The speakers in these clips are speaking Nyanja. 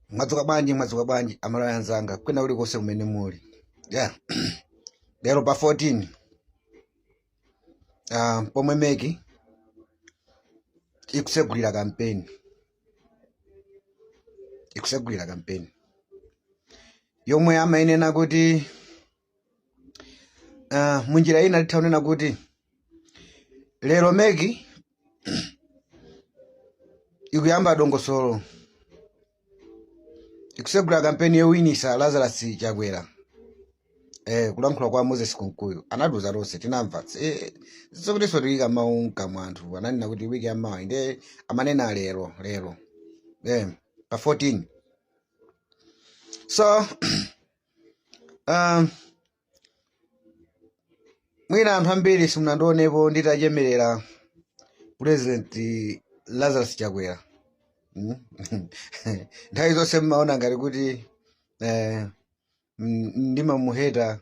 Mwadzuka bwanji, mwadzuka bwanji Amalawi anzanga kwina kulikonse kumene muli. Yeah. Lero pa 14 pomwe MEC ikusegulira kampeni, ikusegulira kampeni yomwe amayenena kuti munjira ina titha kunena kuti lero MEC ikuyamba dongosolo, ikusegula kampeni yowinisa Lazarus Chakwera. Kulankhula kwa Moses Kunkuyu anatiuza tonse tinamva. Sikutinso tiyika mawu mkamwa anthu ananena kuti wiki yamawa, nde amanena lero lero pa 14. So mwina anthu ambiri simunandionepo nditachemerera President Lazarus Chakwera. Nthawi zonse mmaona ngati kuti ndimamuheta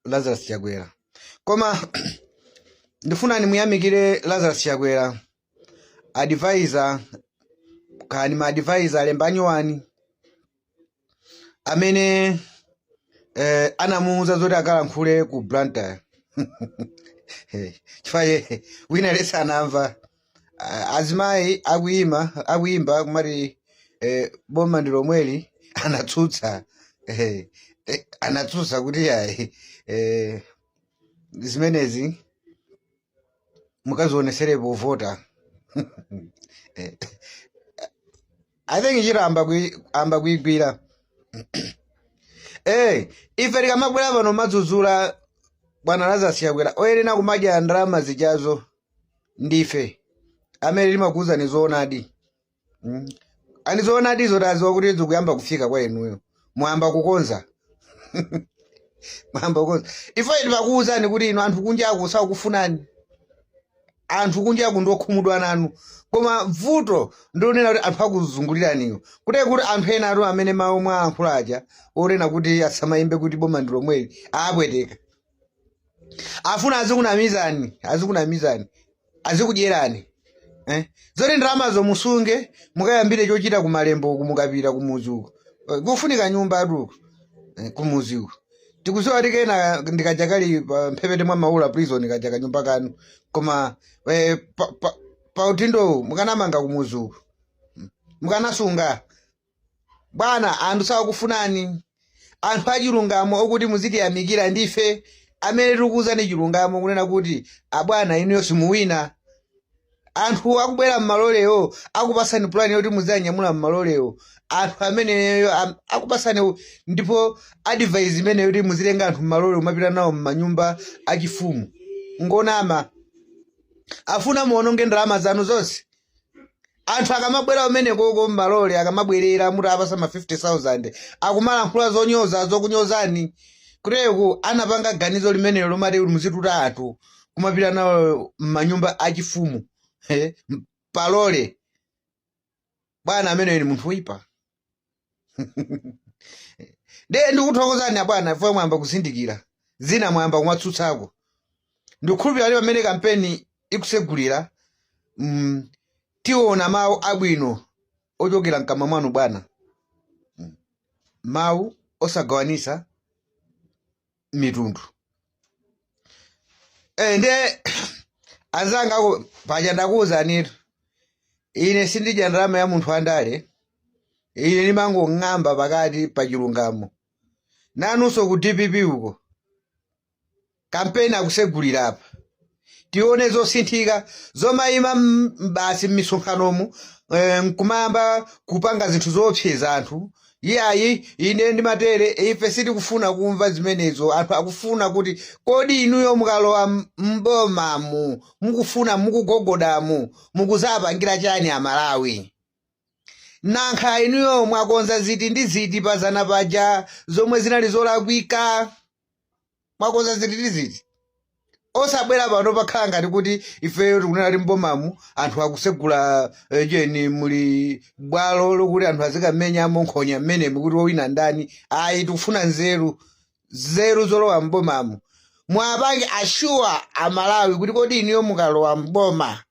Lazarus Chakwera, koma ndifuna ndimuyamikire Lazarus Chakwera, advisor kani ma advisor alembanyiwani amene anamuuza zoti akalankhule ku Blantyre, chifukwa wina lesa anamva azimayi akuyima akuyimba kumati boma ndi lomweli, anatsutsa anatsutsa kuti ayi, zimenezi mukazionesere povota. I think ntchito amba kuigwira. Ife tikamabwera pano madzudzula bwana Lazarus Chakwera, oyenera kumadya ndalama zijazo ndife amene timakuwuzani zoonadi. Ani zoonadi zotaziwa kuti zikuyamba kufika kwa inuyo, mwayamba kukonza, mwayamba kukonza. Ife timakuwuzani kuti inu anthu kunjaku sakufunani, anthu kunjaku ndiokhumudwa nanu, koma vuto ndionena kuti anthu akuzunguliraniyo kuti anthu ena atu amene mawu mwayankhula aja onena kuti asamayimbe kuti boma ndi lomweli aapweteka, afuna azikunamizani, azikunamizani, azikudyerani. Zoti ndalamazo musunge mukayambire chochita kumalembo uku, mukapita kumuzi uku. Kufunika nyumba atuku kumuzi uku tikuziwa kuti kena ndikaja kali pa mphepete mwa Maula prison kaja kanyumba kanu, koma pa utindowu mukanamanga kumuzi uku, mukanasunga. Bwana, anthu sakufunani, anthu achilungamo okuti muzitiyamikira ndife amene tikukuwuzani chilungamo kunena kuti abwana inuyo simuwina. Anthu akubwera m'malolewo akupasani pulani yoti muziyanyamula m'malolewo, anthu ameneyo akupasani ndipo advice imeneyo yoti muzitenga anthu m'malole umapita nawo m'manyumba achifumu ngonama, afuna muononge ndalama zanu zonse. Anthu akamabwera umenekoko m'malole, akamabwerera mutapasa ma 50,000 akumalankhula zonyoza zokunyozani. Kuteku anapanga ganizo limenelo lomati muzituta anthu kumapita nawo m'manyumba achifumu palole, bwana ameneyo ni munthu woyipa. Ndiye ndikuthokozani abwana fo mwayamba kuzindikira zina, mwayamba kumatsutsako. Ndikukhulupirira kuti pamene kampeni ikusegulira tiona mawu abwino ochokera mkamwa mwanu bwana, mawu osagawanisa mitundu. Nde anzanga ako paja ndakuwuzanitu, ine sindidya ndalama ya munthu andale, ine ndimangong'amba pakati pa chilungamo. Nanunso ku DPP uko kampeni akusegulira apa, tione zosinthika zomayima basi m'misonkhanomu nkumayamba kupanga zinthu zoopseza anthu. Iyayi, ine ndimatere, ife sitikufuna kumva zimenezo. Anthu akufuna kuti kodi inuyo mukalowa m'bomamu mukufuna mukugogodamu mukuzapangira chani Amalawi? Nankha inuyo mwakonza ziti ndi ziti pazana paja zomwe zinali zolakwika? Mwakonza ziti ndi ziti? Osabwera pano pakhala ngati kuti ifeyo tikunena kuti mbomamu anthu akusegula cheni muli bwalo lokuti anthu azikamenyamo nkhonya mmenemu kuti wowina ndani. Ayi, tikufuna nzeru, nzeru zolowa mbomamu. Mwapange assure Amalawi kuti kodi inuyo mukalowa mboma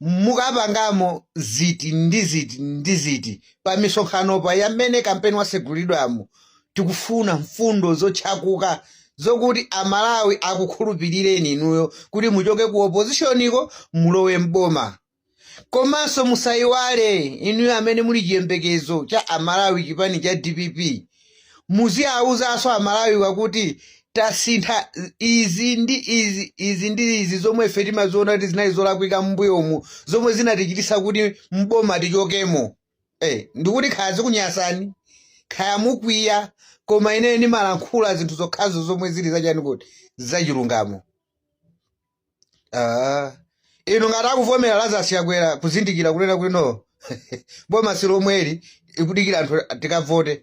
Mukapangamo ziti ndi ziti ndi ziti pa misonkhanopa yamene kampeni wasegulidwamo? Tikufuna mfundo zotchakuka zokuti Amalawi akukhulupirireni inuyo kuti muchoke ku oppositioniko mulowe mboma. Komanso musayiwale inuyo amene muli chiyembekezo cha Amalawi, chipani cha DPP, muziawuzanso Amalawiwa kuti tasintha izi ndi izi, izi ndi izi zomwe ife timaziona kuti zinali zolakwika m'mbuyomu, zomwe zinatichitisa kuti mboma tichokemo. Ndikuti khaya zikunyasani, khaya mukwiya, koma ine ndimalankhula zinthu zokhazo zomwe zili zachani kuti zachilungamo. Inu ngati akuvomera Lazarus Chakwera kuzindikira kunena kuti no, boma si lomweli, ikudikira anthu tikavote,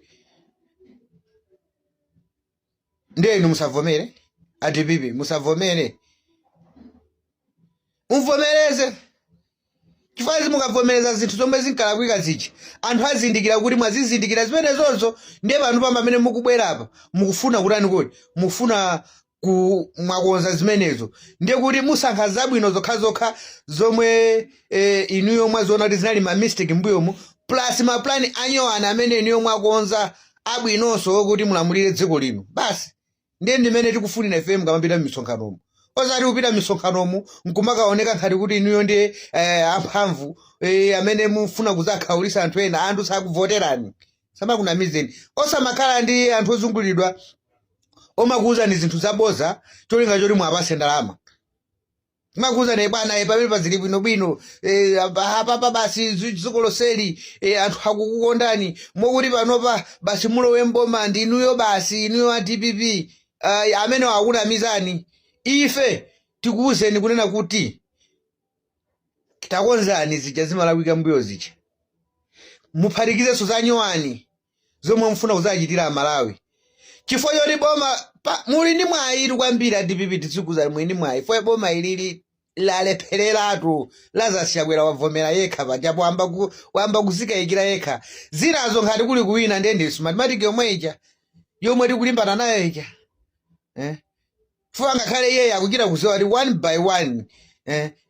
ndiye inu musavomere. A DPP musavomere, muvomereze, chifukwa izi mukavomereza zinthu zomwe zinkalakwika zija, anthu azindikira kuti mwazizindikira zimenezozo. Ndiye pano pamene mukubwera apa mukufuna kutani? Kuti mukufuna ku mwakonza zimenezo, ndiye kuti musankha zabwino zokhazokha zomwe inuyo mwaziona kuti zinali ma mistake mbuyomu, plus maplani anyowana amene inuyo mwakonza abwinonso okuti mulamulire dziko lino basi. Ndiye ndimene tikufunira ife mukamapita m'misonkhanomu, osati kupita m'misonkhanomu nkumakaoneka ngati kuti inuyo ndiye amphamvu amene mufuna kuzakhaulisa anthu ena. Anthu sakuvoterani, samakunamizeni. Osamakhala ndi anthu ozungulidwa omakuwuzani zinthu zaboza cholinga choti mwapase ndalama. Makuwuzani, bwana, pamene pazili bwinobwino, apapa basi dziko lonseli, anthu akukukondani mokuti panopa basi mulowe mboma ndi inuyo basi, inuyo a DPP. Amene akunamizani, ife tikuwuzeni kunena kuti takonzani zija zimalakwika mbuyo zija, muphatikizenso za nyowani zomwe mufuna kudzachitira Amalawi, chifukwa choti boma muli ndi mwayi kwambiri a DPP. Tizikuza muli ndi mwayi fo boma ilili lalephereratu. Lazarus Chakwera wavomera yekha pajapo, wamba kuzikayikira yekha zinazo. Ngati kuli kuwina, ndiye ndi Smartmatic yomwe ija yomwe tikulimbana nayo ija. Chifukwa ngakhale iyeyo akuchita kuziwa kuti one by one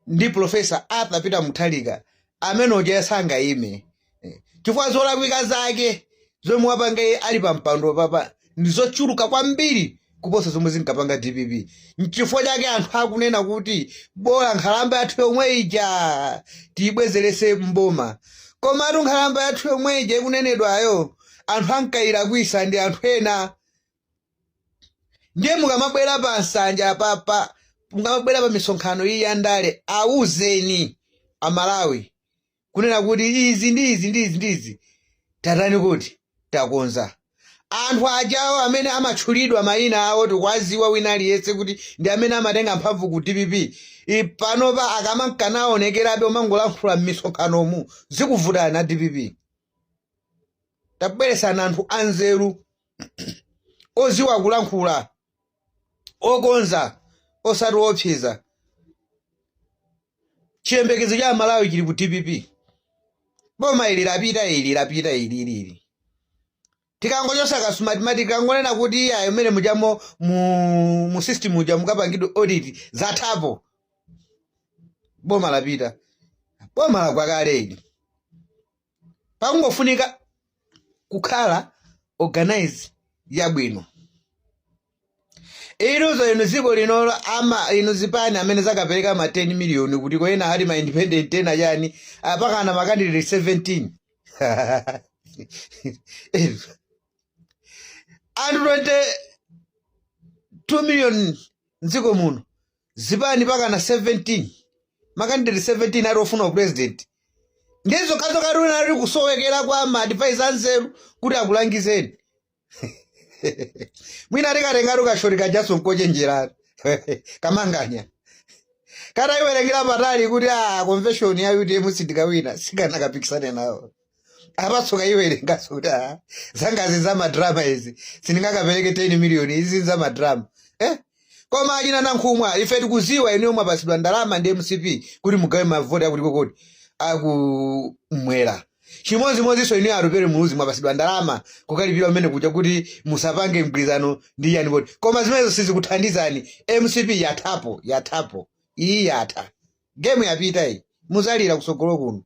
ndi Professor Arthur Peter Mutharika amene uja sangayime, chifukwa zolakwika zake zomwe wapanga iye ali pa mpando papa ndi zochuluka kwambiri kuposa zomwe zinkapanga DPP. Nchifukwa chake anthu akunena kuti bola nkhalamba yathu yomwe ija tiyibwezerese mboma. Komatu nkhalamba yathu yomwe ija ikunenedwayo, anthu ankayirakwisa ndi anthu ena. Ndiye mukamabwera pa nsanja papa, mukamabwera pa misonkhano iyi ya ndale, awuzeni Amalawi kunena kuti izi ndi izi ndi izi ndi izi tatani kuti takonza. Anthu ajawo amene amatchulidwa mayina awo, tikwaziwa wina aliyense kuti ndi amene amatenga mphamvu ku DPP, panopa akamankanaonekerabe omangolankhula m'misonkhanomu, zikuvutani a DPP. Tabweresani anthu anzeru, oziwa kulankhula, okonza, osati opseza. Chiyembekezo cha Malawi chili ku DPP. Boma ili lapita, ili lapita, ili ili tikangochosa ka Smartmatic, tikangonena kuti iyayo mmene mujamo mu system muja mukapangidwe audit, zathapo. Boma lapita, boma lagwa kale ili. Pakungofunika kukhala organize yabwino. Inuzo, inu dziko linolo ama inu zipani amene zakapereka ma 10 million kuti koyena ali ma independent ena chani, apakana ma candidate 17, anthu 22 million mdziko muno, zipani pakana 17, ma candidate 17 ali ofuna president. Ndiye zokhazokha ali kusowekera kwa ma advisor anzeru kuti akulangizeni. Mwina tikatengatu kashori kajaso nkochenjeratu kamanganya katayiwerengera patali kuti a convention ya UTM sindikawina, sikanakapikisane nawo. Apatso kayiwerengaso kuti a zangazi za madrama izi, sindingakapereke 10 million, izi za madrama. Koma achina Nankhumwa, ife tikuziwa inuyo mwapasidwa ndalama ndi MCP kuti mugawe mavoti akuti kokoti akumwera. Chimodzimodzinso inuyo Atupele Muluzi, mwapasidwa ndalama kukalipira umene kuja kuti musapange mgwirizano ndi yani kodi. Koma zimenezo sizikuthandizani. MCP yathapo, yathapo iyi, yatha game, yapita iyi. Muzalira kusogolo kuno.